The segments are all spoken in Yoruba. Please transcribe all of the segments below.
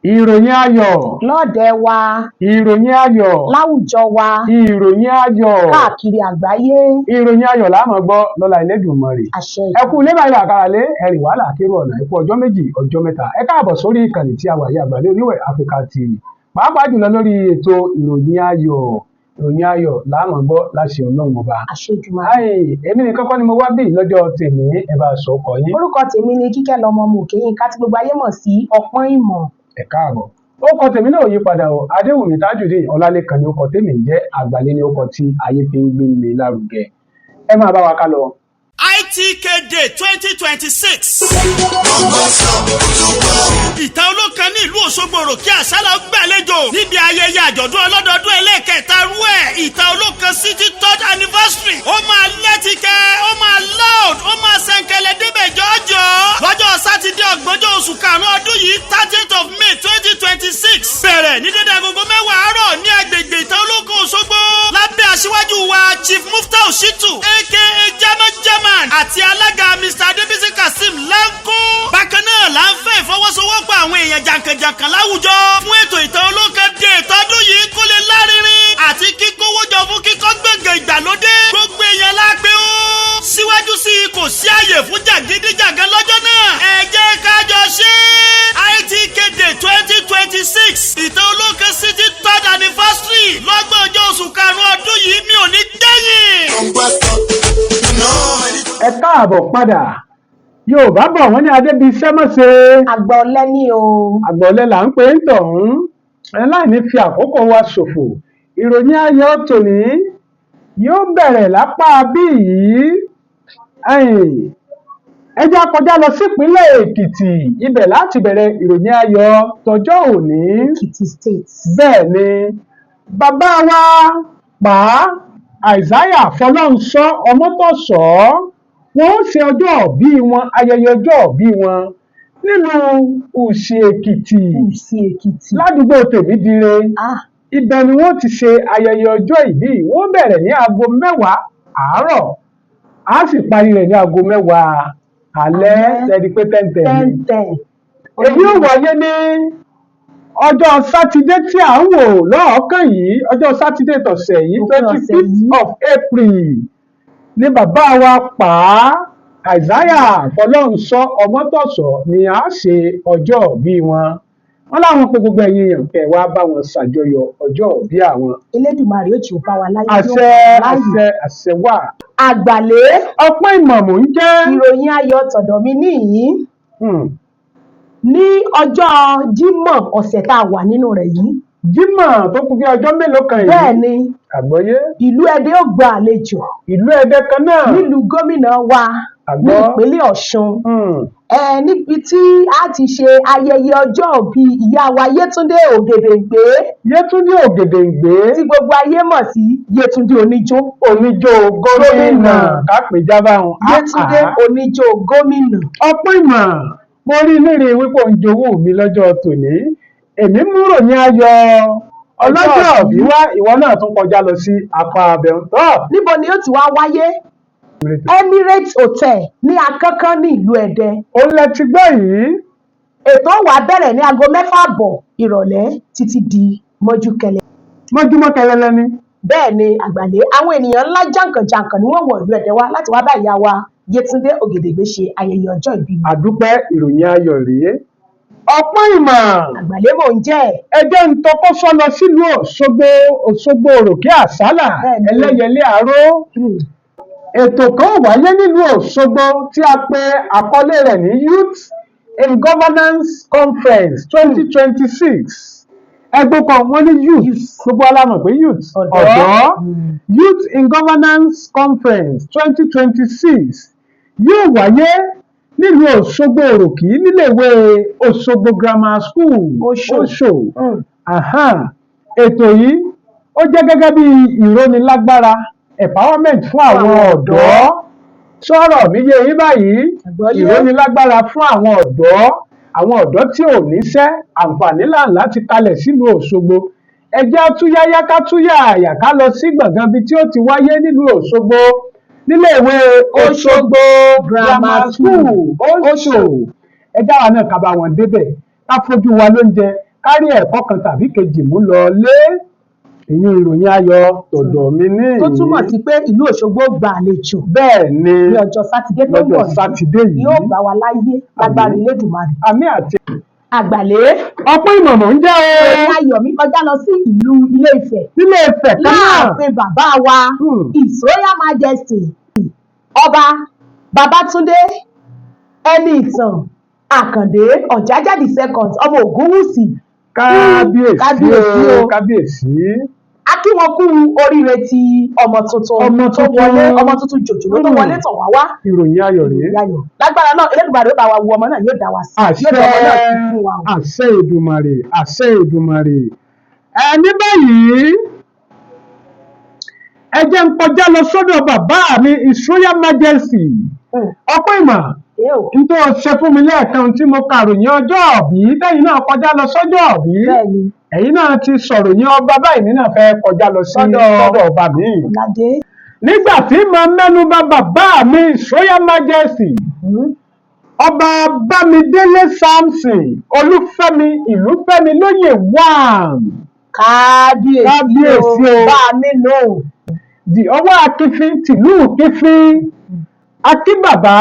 Ìròyìn ayọ̀ lọ́ọ̀dẹ̀ wa, ìròyìn ayọ̀ láwùjọ wa, ìròyìn ayọ̀ káàkiri àgbáyé. Ìròyìn ayọ̀ la máa gbọ́ lọ́lá Elédùmarè. Àṣẹ. Ẹ kú ilé báyìí, àkàrà lé ẹrìn wàhálà kérò ọ̀nà. Ẹ kú ọjọ́ 2, ọjọ́ 3. Ẹ káàbọ̀ sórí ìkànnì tí a wà yìí, Àgbàlẹ̀ Oníwẹ̀ Africa TV, pàápàá jùlọ lórí ètò Ìròyìn Ayọ̀. Ìròyìn ayọ̀ la máa gbọ́ láṣẹ Ọlọ́run Ọba. Àṣẹ Èdùmàrè. Ayé, èmi nìkan kọ́ ni mo wá bí lọ́jọ́ tèmi. Ẹ bá sọ ọkọ yín. Orúkọ tèmi ni Kíkẹ́ lọmọ Mòkèyínká, tí gbogbo ayé mọ̀ sí Ọpọ́n Ìmọ̀. Ẹ káàbọ̀. Orúkọ tèmi náà ò yí padà o, Adéwùmí Tajudeen Ọlálẹ́kan ni orúkọ tèmi ń jẹ́. Àgbàlẹ́ ni orúkọ tí ayé fi ń gbé mi lárugẹ. Ẹ máa bá wa ká lọ. ITK Day 2026. Ìta Olókan ní ìlú Òṣogbo, Òròkè Àṣálà gbàlejò níbi ayẹyẹ àjọ̀dún ọlọ́dọọdún ẹlẹ́ẹ̀kẹta rú ẹ̀, Ìta Olókan City third anniversary. Ó máa lẹ́tìkẹ́, ó máa loud, ó máa sẹ̀ǹkẹ̀lẹ̀ débẹ̀ jọ́jọ́. Lọ́jọ́ Sátidé, 30 oṣù karùn-ún ọdún yìí, 30th of May 2026, bẹ̀rẹ̀ ní dédé agogo 10 àárọ̀ ní agbègbè Ìta Olókan Òṣogbo, lábẹ́ aṣíwájú wa, Chief Muftau Shitu, aka German German, àti alága Mr Adébísí Kazeem Lanko. Bákan náà là ń fẹ́ ìfọwọ́sowọ́pọ̀ àwọn èèyàn jàǹkànjàǹkàn láwùjọ fún ètò Ìtàn Olókan dé ìtọ́dún yìí kó lè lárinrin, àti kíkówó jọ fún kíkọ́ gbọ̀ngàn ìgbàlódé. Gbogbo èèyàn la pé ó. Síwájú sí i, kò sí àyè fún jàgídíjàgan lọ́jọ́ náà. Ẹ jẹ́ ká jọ ṣe ITK Day 2026, Ìtàn Olókan City third anniversary, lọ́gbọ̀n ọjọ́ oṣù karùn-ún ọdún yìí. Mi ò ní gbẹ̀yìn. Ẹ káàbọ̀ padà. Yorùbá bọ̀, wọ́n ní adébíṣẹ́ mọ̀ṣẹ́ Àgbà ọ̀lẹ ní o. Àgbà ọ̀lẹ là ń pè ń tọ̀hún. Ẹ láì ní fi àkókò wa ṣòfò, ìròyìn ayọ̀ tòní yóò bẹ̀rẹ̀ lápá bí yìí. Ẹ jẹ́ á kọjá lọ sípínlẹ̀ Èkìtì, ibẹ̀ láti bẹ̀rẹ̀ ìròyìn ayọ̀ tọjọ́ òní. Ekiti State. Bẹ́ẹ̀ ni, bàbá wa Pa Isaiah Fọlọ́runṣọ́ Ọmọtọ́ṣọ́, wọn ó ṣe ọjọ́ ìbí wọn, ayẹyẹ ọjọ́ ìbí wọn nílùú Ùsì Èkìtì. Ùsì Èkìtì. Ládùúgbò Tèmídire. Ah. Ibẹ̀ ni wọ́n ti ṣe ayẹyẹ ọjọ́ ìbí. Wọ́n bẹ̀rẹ̀ ní aago 10 àárọ̀, á sì parí rẹ̀ ní aago 10 alẹ́. Alẹ́. Tẹ́ni pé 10:10 ten ni. Ten. Èyí ó wáyé ní ọjọ́ Sátidé tí à ń wò lọ́ọ̀ọ́kán yìí, ọjọ́ Sátidé tọ̀sẹ̀ yìí, Òpin twenty ọ̀sẹ̀ fifth yìí. of April, ní bàbá wa Pa Isaiah Fọlọ́runṣọ́ Ọmọtọ́ṣọ́ ni a ṣe ọjọ́ ìbí wọn. Wọn láwọn pé gbogbo ẹ̀yin èèyàn kẹ́ ẹ wá bá wọn ṣàjọyọ̀ ọjọ́ ìbí àwọn. Elédùmarè ó jì ó bá wa láyé, yóò Àṣẹ. bá wa láàyè. Àṣẹ, àṣẹ wà. Àgbàlé. Ọpọ́n Ìmọ̀ mò ń jẹ́. Ìròyìn ayọ̀ tọ̀dọ̀ mi níyìn. Ní ọjọ́ Jímọ̀ ọ̀sẹ̀ tá a wà nínú rẹ̀ yìí. Jímọ̀ tó kù bí ọjọ́ mélòó kan yìí. Bẹ́ẹ̀ ni. Àgbọ́yé. Ìlú Ẹdẹ ó gba àlejò. Ìlú Ẹdẹ kan náà. Nílùú gómìnà wa ní ìpínlẹ̀ Ọ̀ṣun, ẹ níbi tí a ti ṣe ayẹyẹ ọjọ́ ìbí ìyá wa Yétúndé Ògèdèǹgbé. Yétúndé Ògèdèǹgbé. Tí gbogbo ayé mọ̀ sí Yétúndé Oníjó. Oníjó gómìnà, kápẹ́já báwọn. Yétúndé Oníjó gómìnà. Ọpọ́n Ìmọ̀, mo rí léèrè wípé òun jowó mi lọ́jọ́ tòní. Èmi mú ròyìn ayọ̀ ọlọ́jọ́ bí wá, ìwọ náà tún kọjá lọ sí apá abẹ́hùn tó. Níbo ni ó ti wá wáyé? Emirates Hotel ní Akánkán ní ìlú Ẹdẹ. Òun lẹ ti gbọ́ yìí. Ètò wa bẹ̀rẹ̀ ní aago 6 àbọ̀ ìrọ̀lẹ́ títí di mọ́jú kẹlẹ́. Mọ́júmọ́ kẹlẹ́lẹ́ ni. Bẹ́ẹ̀ ni, Àgbàlẹ́, àwọn ènìyàn ńlá jàǹkànjàǹkàn ni wọ́n wọ ìlú Ẹdẹ wá láti wá bá ìyá wa Yétúndé Ògèdèǹgbé ṣe ayẹyẹ ọjọ́ ìbí wọn. Àdúpẹ́, ìròyìn ayọ̀ rèé. Ọpọ́n Ìmọ̀. Àgbàlẹ́, mò ń jẹ́. Ẹ jẹ́ ń tọkọ́sọ́ lọ sílùú Òṣogbo, Òṣogbo Òròkè Àsálà. Bẹ́ẹ̀ni. Ẹlẹ́yẹlé Àró. Ètò kan wáyé nílùú Òṣogbo tí a pe àkọlé rẹ̀ ní Youth in Governance Conference 2026. Ẹgbẹ́ kan wọ́n ní youth, gbogbo alámọ̀ pé youth, Ọ̀dọ́. ọ̀dọ́. Youth in Governance Conference 2026 yóò wáyé nílùú Òṣogbo Òròkì, níléèwé Òṣogbo Grammar School. Òṣò. Òṣò. Aha. Ètò yìí ó jẹ́ gẹ́gẹ́ bí ìrónilágbára, empowerment, fún àwọn àwọn ọ̀dọ́. Sọ̀rọ̀ mi yé yín báyìí? Àgbọ́yé. Ìrónilágbára fún àwọn ọ̀dọ́, àwọn ọ̀dọ́ tí ò níṣẹ́. Àǹfààní ńláńlá ti kalẹ̀ sílùú Òṣogbo. Ẹ jẹ́ á túyáyá, ká túyàyà, ká lọ sí gbọ̀ngàn ibi tí ó ti wáyé nílùú Òṣogbo, níléèwé Òṣogbo Grammar School, Òṣò. Ẹ dára náà, ká bá wọn débẹ̀, ká fojú wa lóúnjẹ, ká Kárí ẹ̀kọ́ kan tàbí kejì mú lọ lé. Ìyún ìròyìn ayọ̀ tọ̀dọ̀ mi ní. Tó túmọ̀ sí pé ìlú Òṣogbo gba àlejò Bẹ́ẹ̀ ni. ní ọjọ́ Sátidé tó ń Lọ́jọ́ bọ̀ yìí. Sátidé yìí. Yóò bá wa láyé lágbára Elédùmarè. Àmì àti Àgbàlé. Ọpọ́ ìmọ̀mọ̀ ń jẹ́ o. Ìròyìn ayọ̀ mi kọjá lọ sí ìlú Ilé Ifẹ̀. Nílé Ifẹ̀ kan náà. Láàfin bàbá wa, His Royal Majesty Ọba Babátúndé Ẹniìtàn Àkàndé Ọ̀jájá the Second, ọmọ Ògúnwùsì. Kábíyèsí. Kábíyèsí o. o. Kábíyèsí. A kí wọn kú oríire ti ọmọ tuntun Ọmọ tó tuntun. wọlé, ọmọ tuntun jòjòló tó wọlé tọ̀ wá wá. Ìròyìn ayọ̀ rèé. Ayọ̀ lágbára náà, Elédùmarè ó bá wa wo ọmọ náà, yóò dá wa sí, yóò dá ọmọ náà sí fún wa o. Àṣẹ Èdùmàrè, àṣẹ Èdùmàrè. Ẹ ní báyìí, ẹ jẹ́ ń kọjá lọ sọ́dọ̀ bàbá mi, His Royal Majesty. Ọpọ́ ìmọ̀ Ẹ o. n tó ṣe fún mi lẹ́ẹ̀kan tí mo kàròyìn ọjọ́ òbí, tẹ́yìn náà kọjá lọ sọ́jọ́ òbí, Bẹ́ẹ̀ni. ẹ̀yin náà ti sọ̀rọ̀ yín ọba báyìí, mi náà fẹ́ kọjá lọ sí sọ́dọ̀ ọba mi. Ládé. Nígbà tí mo mẹ́nu bà bàbá mi, His Royal Majesty Ọba Bámidélé Samson Olúfẹ́mi Ìlúfẹ́mi lóyè one. Kábíyèsí. Kábíyèsí o. Bá mi nù. Di ọwọ́ akínfín tìlú kífín akí bàbá,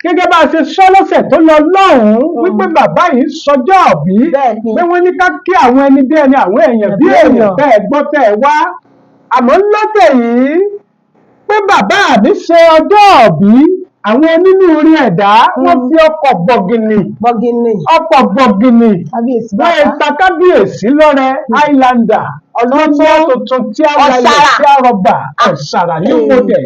gẹ́gẹ́ bá a ṣe sọ lọ́sẹ̀ tó lọ lọ́hùn-ún wípé bàbá yìí sọjọ́ òbí, Bẹ́ẹ̀ni. pé wọ́n ní ká kí àwọn ẹni bí ẹni, àwọn èèyàn bí Bí èèyàn èèyàn. tẹ́ ẹ gbọ́, tẹ́ ẹ wá. Àmọ́ lọ́tẹ̀ yìí pé bàbá mi ṣe ọjọ́ òbí, àwọn onínúure ẹ̀dá wọ́n fi ọkọ̀ bọ̀gìnì. Bọ́gínì. Ọkọ̀ bọ̀gìnì. Kábíyèsí. Wọ́n Bàbá. ta kábíyèsí lọ́rẹ Highlander ọlọ́mọ tuntun tí a wáyé Ọ̀sàrà. tí a rọgbà ọ̀sàrà ní wọdẹ̀.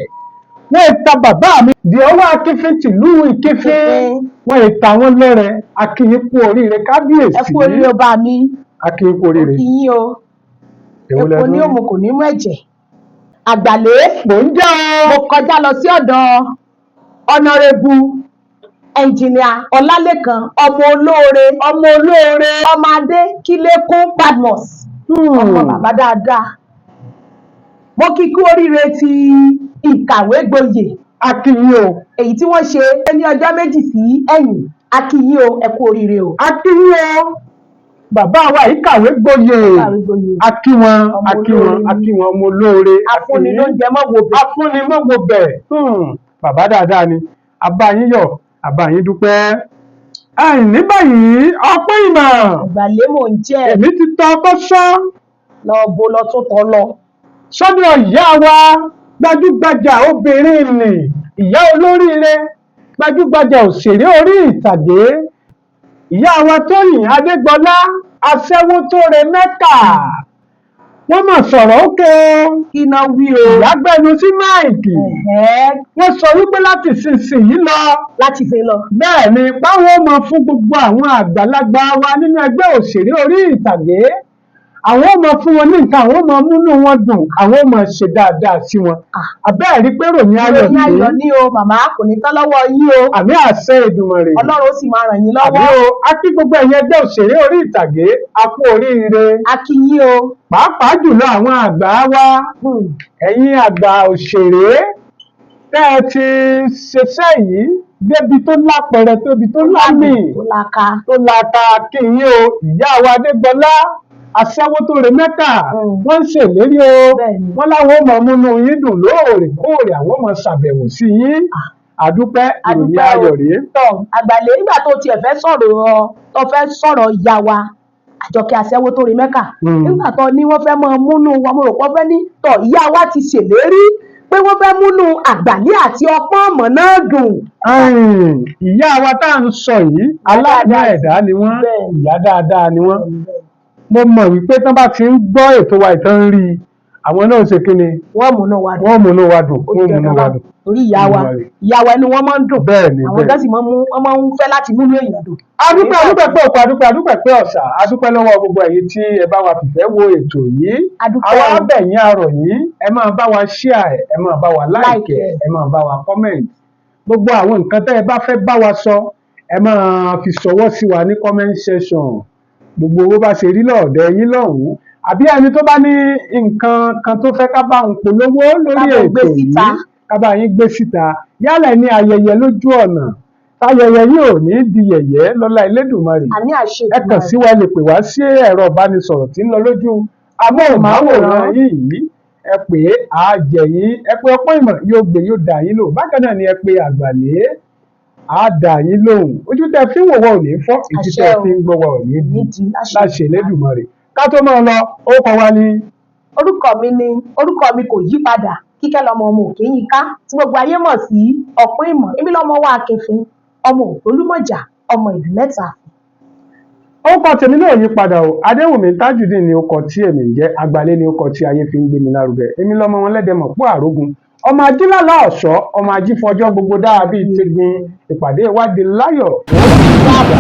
Wọ́n ta bàbá mi di ọwọ́ akínfín tìlú ìkífín. Wọ́n ta wọ́n lọ́rẹ. Akínyín kú oríire, kábíyèsí. Ẹ kú oríire, ọba mi. Akínyín kú oríire. Kí yín o. Èwo lẹ Epo ní tún? òmù kò ní mú ẹ̀jẹ̀. Àgbàlé. Mò ń jẹ́ o. Mo kọjá lọ sí ọ̀dọ̀ Honourable Engineer Ọlálékan ọmọ olóore. Ọmọ olóore. Ọmọ adé Kílékún Badmus, ọmọ bàbá dáadáa. Mo kí kú oríire ti ìkàwé gboyè Akínyín o. èyí tí wọ́n ṣe ní ọjọ́ 2 sí ẹ̀yìn. Akínyín o, ẹ kú oríire o. Akínyín o, bàbá wa yìí kàwé gboyè. Kàwé gboyè. Akí wọn. Ọmọ Akí wọn. olóore ni. Akí wọn, ọmọ olóore. Afúnni ló ń jẹ mọ́ wo bẹ̀. Afúnni mọ́ wo bẹ̀. Bàbá dáadáa ni. Abá yín yọ̀, àbá yín dúpẹ́. Àìní báyìí, ọpẹ́ ìmọ̀. Ìgbàlẹ́ mò ń jẹ́. Èmi ti tọ́ ọkọ́ sọ. Lọ bo lọ tó tọ́ lọ. Sọ́dọ̀ ìyá wa, gbajúgbajà obìnrin nì, ìyá olóríire, gbajúgbajà òṣèré orí ìtàgé, ìyá wa Tóyìn Adégbọlá, aṣẹ́wó tó re Mẹ́kà. Wọ́n mà sọ̀rọ̀ ókè o. Kí iná wí o? Ìyá gbẹnu sí mic. Ẹ̀hẹ́. Wọ́n sọ wípé láti sísìnyí lọ, Láti fi lọ. Bẹ́ẹ̀ ni, báwọn ó máa fún gbogbo àwọn àgbàlagbà wa nínú ẹgbẹ́ òṣèré orí ìtàgé, àwọn ó máa fún wọn ní nǹkan, àwọn ó máa múnú wọn dùn, àwọn ó máa ṣe dáadáa sí wọn. Àbẹ́ẹ̀ rí pé ròyìn ayọ̀ Ìròyìn ayọ̀ ní ní o. Màmá, kò ní tán lọ́wọ́ yín o. Àmì àṣẹ Èdùmàrè. Ọlọ́run ó sì máa ràn yín Àmì lọ́wọ́. o. A kí gbogbo ẹ̀yin ẹgbẹ́ òṣèré orí ìtàgé, a kú oríire. A kí yín o. Pàápàá jùlọ àwọn àgbà wa, ẹ̀yin àgbà òṣèré tẹ́ ẹ ti ṣiṣẹ́ yìí débi tó lápẹẹrẹ, tóbi tó lámì, Tó laka. tó laka, kí yín o. Ìyá wa Adégbọlá, aṣẹ́wó tó re Mẹ́kà, wọ́n ń ṣèlérí o. Bẹ́ẹ̀ni. Wọ́n láwọn ó máa múnú yín dùn lóòrèkóòrè, àwọn ó máa ṣàbẹ̀wò sí yín. Àdúpẹ́, ìròyìn Àdúpẹ́ o. ayọ̀ rèé. Tọ́ àgbàlẹ̀, nígbà tó tiẹ̀ fẹ́ sọ̀rọ̀, tó fẹ́ sọ̀rọ̀ ìyá wa Àjọkẹ́ aṣẹ́wó tó re Mẹ́kà, nígbà tó ní wọ́n fẹ́ máa múnú wọn, mo rò pé wọ́n fẹ́ ní tọ̀ ìyá wa ti ṣèlérí pé wọ́n fẹ́ múnú àgbàlẹ̀ àti ọpọ́n ọmọ náà dùn. Ìyá wa tá à ń sọ yìí, aláàánú Dáadáa. ẹ̀dá ni wọ́n. Bẹ́ẹ̀ni. Ìyá dáadáa ni wọ́n. Mo mọ̀ wípé tán bá ti ń gbọ́ ètò wa, ìtàn ń rí i, àwọn náà ṣe kí ni? Wọ́n múnú wa dùn. Wọ́n múnú wa dùn. Ó di Wọ́n múnú dandan wa bá dùn. torí ìyá wa, Múnú wa dùn. ìyá wa, inú wọn máa ń dùn. Bẹ́ẹ̀ni. Àwọn Bẹ́ẹ̀ni. gán sì máa ń mú, wọ́n máa ń fẹ́ láti múnú èèyàn dùn. Adúpẹ́, adúpẹ́ pé òkú, adúpẹ́, adúpẹ́ pé ọ̀sà, adúpẹ́ lọ́wọ́ gbogbo ẹ̀yin tí ẹ bá wa fìfẹ́ wo ètò yìí. Adúpẹ́ Àwa o. abẹ̀yìn arọ̀ yín, ẹ máa bá wa share ẹ, ẹ máa bá wa like Like ẹ, ẹ. ẹ máa bá wa comment. Gbogbo àwọn nǹkan tẹ́ ẹ bá fẹ́ bá wa sọ, ẹ máa fi ṣọwọ́ sí wa ní comment section. Gbogbo owó bá ṣe rí lọ́ọ̀dẹ yín lọ́hùn-ún, àbí ẹni tó bá ní nǹkan kan tó fẹ́ ká bá òun polówó lórí Ká bá òun gbé ètò síta. yìí, ká bá yín gbé síta, yálà ní ayẹyẹ lójú ọ̀nà. Táyẹyẹ yìí ò ní di yẹ̀yẹ́ lọ́lá Elédùmarè. Àmì, àṣẹ. Ẹ kàn sí wa, ẹ lè pè wá sí ẹ̀rọ ìbánisọ̀rọ̀ tí ń lọ lójú amóhùnmáwòrán yìí. Ẹ pè é, á jẹ yín. Ẹ pé Ọpọ́n Ìmọ̀, yóò gbé, yóò dà yín lò. Bákan náà ni ẹ pé Àgbàlé, á dà yín lóhùn. Ojú tẹ fi ń wò wá ò ní fọ́, etí Àṣẹ tẹ o. fi ń gbọ́ wá ò ní di Nídìí láṣẹ. Láṣẹ Elédùmarè. Ká tó máa lọ, orúkọ wa ni? Orúkọ mi ni, orúkọ mi kò yí padà, Kíkẹ́ lọmọ ọmọ Òkèyínká tí gbogbo ayé mọ̀ sí Ọ̀pọ̀ Ìmọ̀. Èmi lọmọ wa Akínfín, ọmọ Ògbólúmọ̀jà, ọmọ ìlú mẹ́ta. Orúkọ tèmi náà yí padà o, Adéwùmí Tajudeen ni orúkọ tí èmi ń jẹ́. Àgbàlẹ ni orúkọ tí ayé fi ń gbé mi lárugẹ. Èmi lọmọ wọn lẹ́dẹ̀mọ̀ pọ̀ àrógun, ọmọ ajílálà ọ̀ṣọ́, ọmọ ajífọjọ́ gbogbo dáa bíi tẹ̀gbìn. Ìpàdé ìwádìí láyọ̀, ó dàbọ̀.